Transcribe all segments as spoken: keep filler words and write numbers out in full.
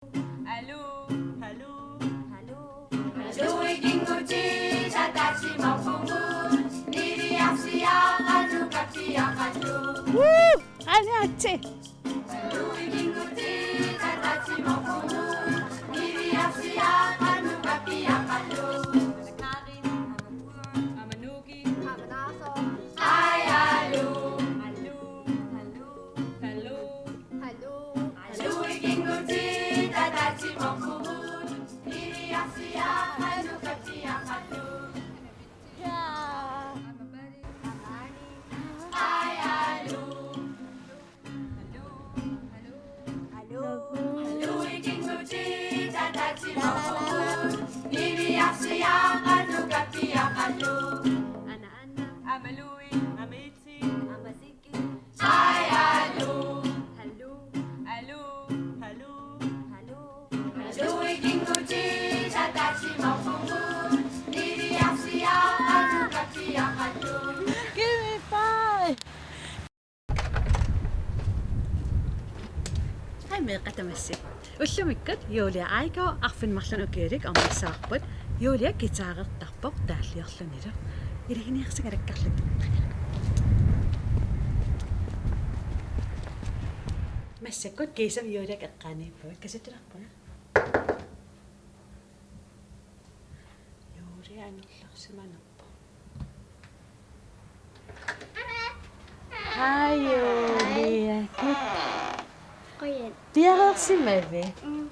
Aluu, aluu, aluu. Aluu, ikinngutit ataatsimorpugut, niviarsiaqqanut kappiaqqallu. Woo! Anaatsi! Aluu, ikinngutit ataatsimorpugut, niviarsiaqqanut kappiaqqallu. Amanuk. Amanaasoq. Ai, aluu. Aluu, aluu, aluu. Aluu. Aluu, ikinngutit ataatsimorpugut, niviarsiaqqanut kappiaqqallu. Jaa. Ai, aluu. Aluu, ikinngutit ataatsimorpugut, niviarsiaqqanut kappiaqqallu. Ana, ana. Amalui, amitsi, amasiki. Ai, aluu. Aluu, aluu, aluu. Aluu. Aluu, ikinngutit ataatsimorpugut, niviarsiaqqanut kappiaqqallu. Give me five. Hej, meeqqat tamassi. Ullumikkut Julia Aigaard arfineq-marlunut ukiulik ornissavarput. Julia guitarertarpoq taalliorlunilu. Ilinniarsigalakkarluta. Massakkut kiisami Juliap eqqaaniippugut, kasittalerpunga. Julia angerlarsimanerpoq. Hej, Julia. Qujan. Piareersimavit? Mm.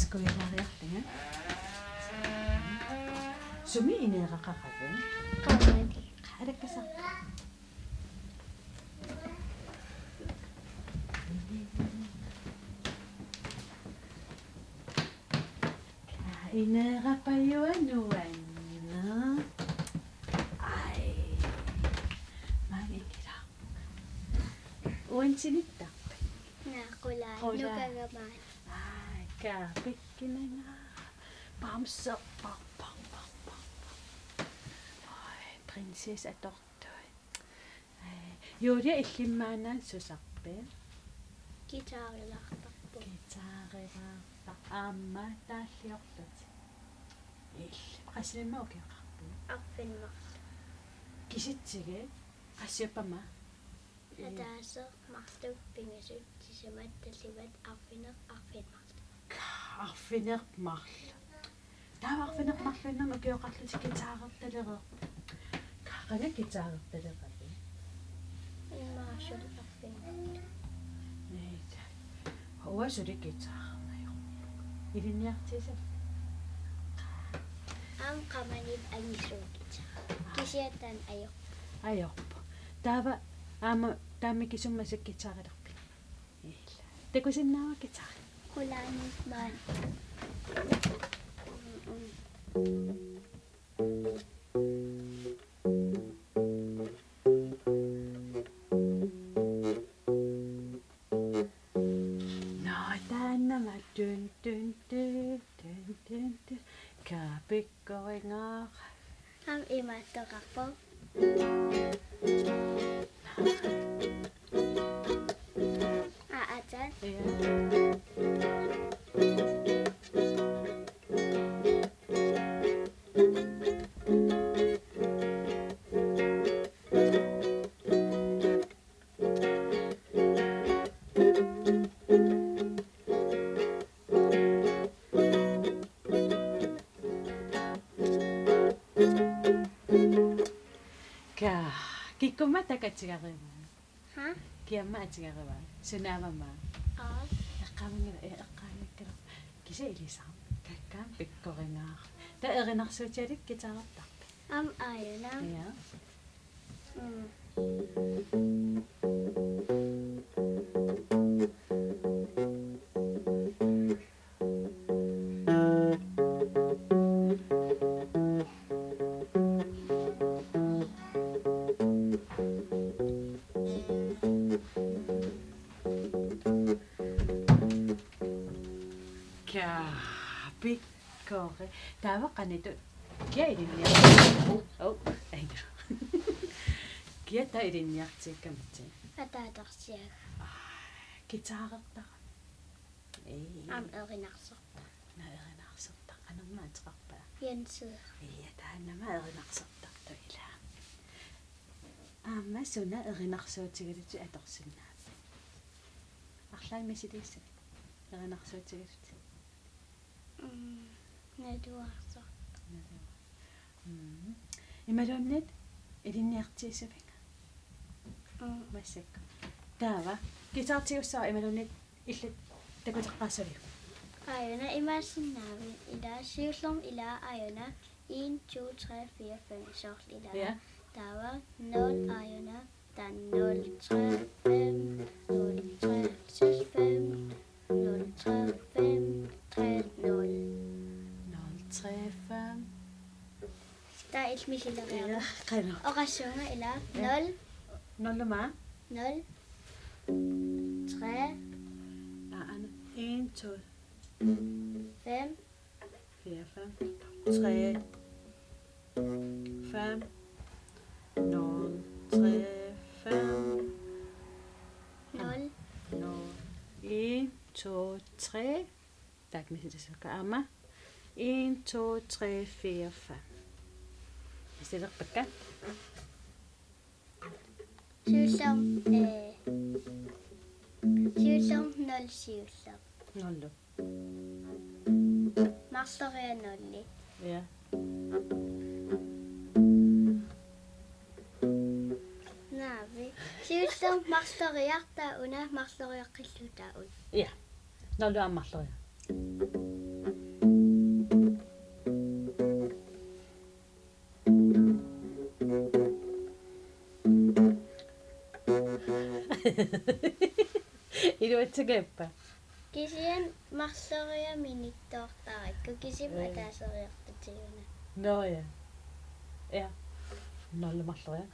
Skuilaariarlunga. Sumi ineeraqaravit? Qamani. Qarakkasa. Ineerapajuanuanna. Ai. Maanna ikilaarpunga. Uani sinittarpit? Naa, qulaa. Qulaa. Nukagamaat. Ai, kaapikkinanga. Bamse, bam, bam, bam, bam, bam. Ai, prinsesse atortui. Ai, Julia, illimmi maanna susarpit? Guitarilaartarpunga. Guitarilaartar-, aamma taalliorlutit. Illit. Qassinimma ukioqarpit? Arfineq-marluk. Kisitsigit? Qassiuppama? Ataaseq, marluk, pingasut, sisamat, tallimat, arfineq, arfineq-marluk. Arfineq-marluk. Taava arfineq-marluinnarmik ukioqarlutit guitarertalereerpit? Qanga guitarertalereerpit? Immaqa suli arfineq-marluk. Niita. Uanga suli guitarernajoq. Ilinniartigisat? Aamma qamanit angisuut guitar. Kisianni taanna ajorpoq. Ajorpoq. Taava aamma taamaakkisumik massakkut guitarilerpit? Ila. Takusinnaavakka guitari? Qulaani maani. Naa, taanna ma tun, tun, tun, tun, tun, tun. Kaapikkoringaarput. Aamma imaattoqarpoq. Aa, aatsaat. Ja. Ka, kikkummat takatigarimma. Ha? Kiammat atigarimma. Sunaavamma. Aa. Eqqaamanngilara, eh, eqqaanngikkaluarpoq. Kisianni ilisarami. Kakkaak pikkoringaarput. Taava erinarsuutigalugu guitarertarpit? Aamma aajuna. Ja. Mm. Kaapik. Kore. Taava qanoq ilinniartigiga? Oh, oh, aina. Kia taava ilinniartigiga, Mati? Ataatarsiaga. Aa, Guitarertarami. Ee. Aamma erinarsortaq. Naa erinarsortaq. Qanormaa ateqarpa? Jensi. Ija, taannama erinarsortartoq ilaa. Aamma suna erinarsuutigalutit atorsinnaavat? Arlaannik misiliissavit? Erinarsuutigalutit. Mm, naluarsortoq. Naluar-. Mm. Imaluunniit ilinniartigissaviuk? Mm. Massakkut. Taava. Guitarertigissavit imaluunniit illit takuteqqaassaviuk? Aajuna imaassinnaavoq ilaa siullermik ilaa aajuna en, to, tre, fire, fem soorlu ilaa. Ja. Taava nul aajuna taanna nul, tre, fem, nul, tre, seks, fem, nul, tre, fem, tre, nul. Nul, tre, fem. Taava illit misileriaruk. Ja, qanoq. Oqassuunga ilaa. Ja. Nul. Nul aamma? Nul. Tre. Aa, aana. En, to. Fem. Fire, fem. Tre. Fem. Nul, tre, fem. Nul. Nul. En, to, tre. Taakku misilisoqaakka aamma. En, to, tre, fire, fem. Misilerpakka? Siullermik, ee, siullermik nul siullermik. Nullu. Marloriaq nulli. Ja. Naavi. Siullermik marloriartaa una marloriaqqillugu taava una. Ja. Nullu aamma marloriaq. Iluatsinngilaq. Kisianni marloriaq minittoortarakku kisimi. Mm. Ataaseriartutiguna. Nå ja. Ja. Nullu marloriaq.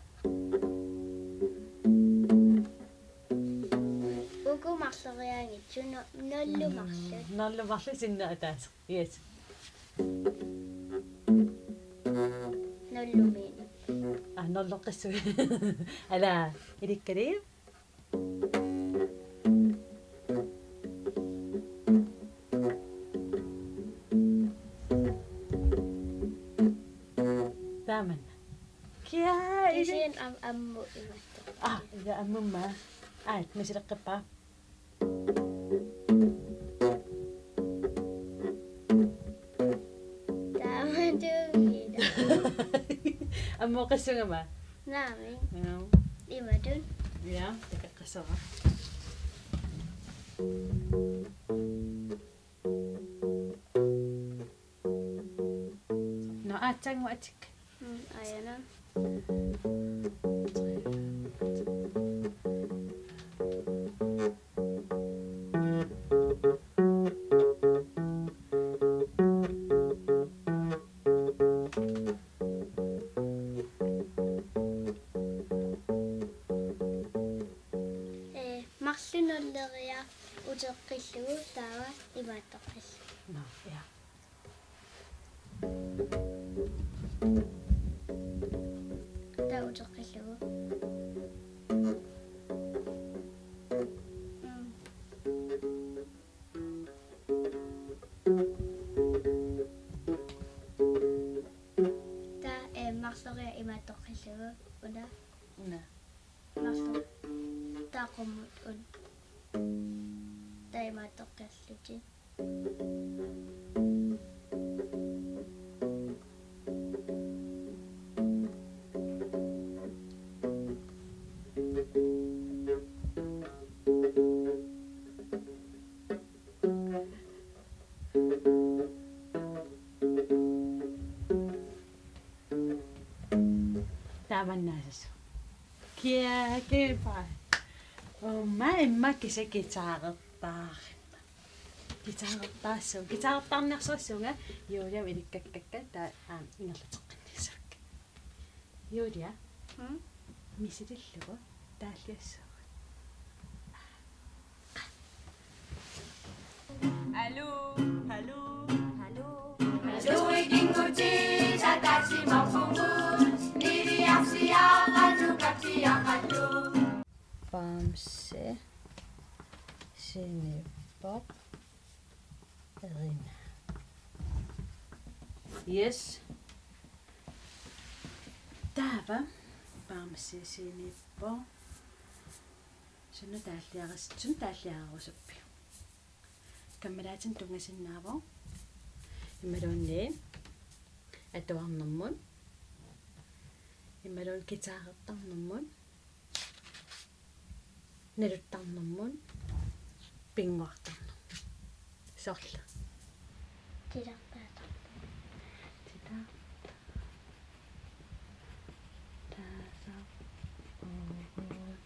Uku marloriaanngitsut, nullu marluk. Mm, nullu marluk sinna ataaseq. Yes. Nullu minit. Aa, nulleqqissuit. Ala, ilikkali. Taamanna. Kia, ili. Kisianni am-, ammut imattoq. Aa, ija ammut aamma. Aa, misileqqippara. Taamaattuunngilaq. Ammut oqassunga aamma? Naamik. Joo. Imatut. Ja, takoqqassavara. Nå, aatsaannguaq atikka. Mm, aajuna. Ee, marluk nulleriarlugu uteqqillugu taava imaattoqqillugu. Nå, ja. Taava uteqqillugu. Mm. Taava, eh, marloriaq imaattoqqillugu una. Una. Marloriaq. Taava qummut una. Taava imaattoqqillutik. Taamannaasasoq. Kia, kiipa. Uuma immaqa kisianni guitarertaarama. Guitarertaassuunga. Guitarertarniarsarissuunga Juliamut ilikkakkakka taava aamma ingerlateqqinnissavakka. Julia. Hmm? Misilillugu taalliassuugut. Aluu, aluu, aluu. Aluu, ikinguti, sa taasi maufungu, niliarsiaqalu, kapiaqalu. Bamse. Sinippoq. Erina. Yes. Taava bamse sinippoq. Suna taalliaris-, suna taalliarerusuppiuk? Kammalaatinik tunngasinnaavoq. Imaluunniit atuarnermut. Imaluunniit guitarertarnermut. Naluttarnermut, pinnguartarnermut. Soorlu. Titartaasarpugut. Titartaasarpugut.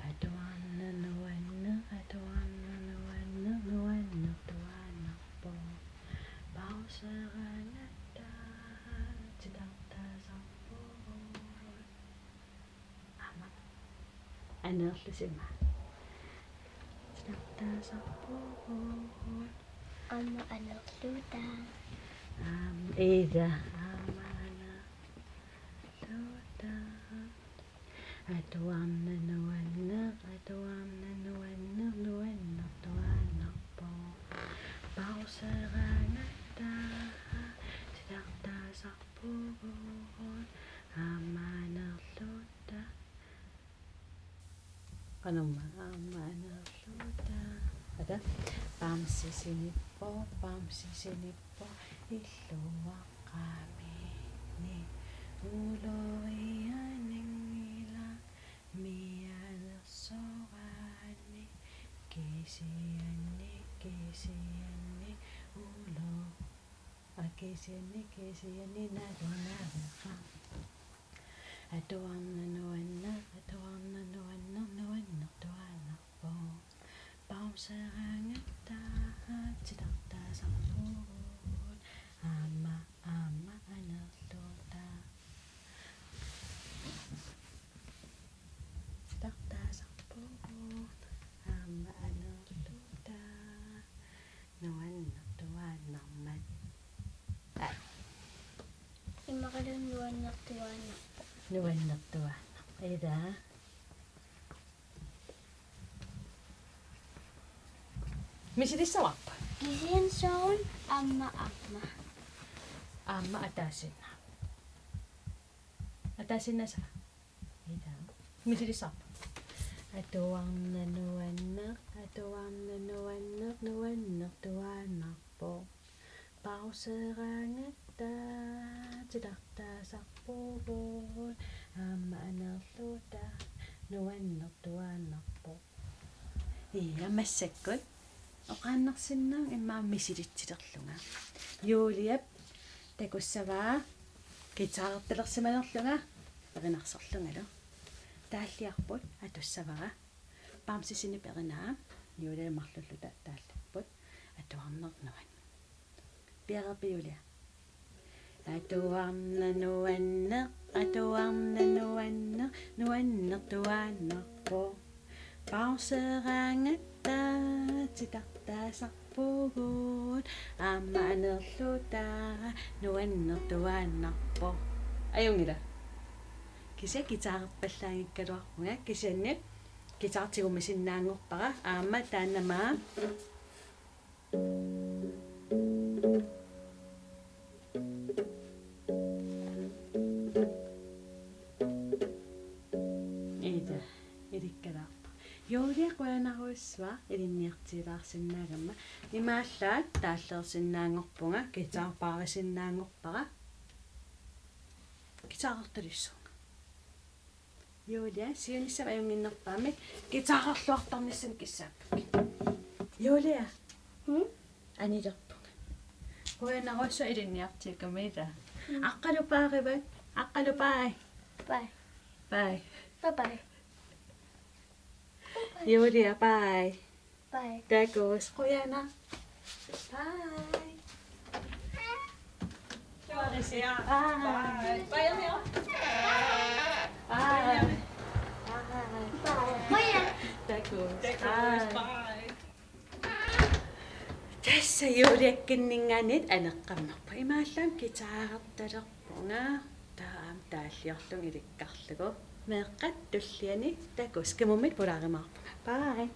Atuarneq nuanneq, atuarneq nuanneq, nuanneq tuaannarpoq. Pauseeraangatta titartaasarpugut. Aamma aneerluta. Titartaasarpugut. Aamma aneerluta. Aamma, ila, aamma aneerluta. Atuarneq nuanneq, atuarneq nuanneq, nuanneq tuaannarpoq. Pauseeraangatta titartaasarpugut. Aamma aneerluta. Qanormaa, aamma aneerluta. Ata, bamse sinippoq, bamse sinippoq, illuaqqamini. Ulorianingila mianersoraanni. Kisianni, kisianni, ulo-, a, kisianni, kisianni, nalunarera. Atuarneq nuanneq, atuarneq nuanneq, nuanneq tuaannarpoq. Pauseeraangatta titartaasarpugut. Aamma, aamma aneerluta. Titartaasarpugut. Aamma aneerluta. Nuanneq tuaannarmat. Ai. Immaqaluunniit nuanneq tuaannarpoq. Nuanneq tuaannarmat. Ila. Misilissavarput? Kisianni soorlu aamma, aamma. Aamma ataasiinnaq. Ataasiinnassava? Ila. Misilissavarput? Atuarneq nuanneq, atuarneq nuanneq, nuanneq tuaannarpoq. Pauseeraangatta titartaasarpugut, aamma aneerluta, nuanneq tuaannarpoq. Ila, massakkut oqaannarsinnaavunga immaqa misilitsilerlunga. Juliap takussavaa guitarertalersimanerlunga erinarsorlungalu. Taalliarput atussavara. Bamse sinippoq erinaa, Juliap marluulluta taalliarput. Atuarneq nuanneq. Piareerpit, Julia? Atuarneq nuanneq, atuarneq nuanneq, nuanneq tuaannarpoq. Pauseeraangatta titartaasarpugut, aamma aneerluta, nuanneq tuaannarpoq. Ajunngilaq. Kisianni guitarerpallaanngikkaluarpunga, kisianni guitar tigumisinnaanngorpara, aamma taanna maani. Ila, ilikkalaarpoq. Julia, qujanarsuaq ilinniartilaarsinnaagamma. Imaallaat taalleersinnaanngorpunga, guitar paarisinnaanngorpara. Guitarertalissuunga. Julia, siunissami ajunnginnerpaamik guitarerluartarnissanik kissaappakkit. Julia. Hmm? Anilerpunga. Qujanarsuaq ilinniartikkama, ila. Hmm. Aqqalu paarivat. Aqqalu, bye. Bye. Bye. Bye bye. Julia, bye. Bye. Takuss, qujanaq. Bye. Bye. Bye. Bye. Bye. Bye. Takuss. Takuss. Bye. Bye. Tassa Juliakkunninngaanniit aneqqammerpunga. Imaallaat guitarertalerpunga. Taava aamma taalliorlunga ilikkarlugu. Meeqqat tulliani takuss, qimummit pulaarumaarpunga. Bye.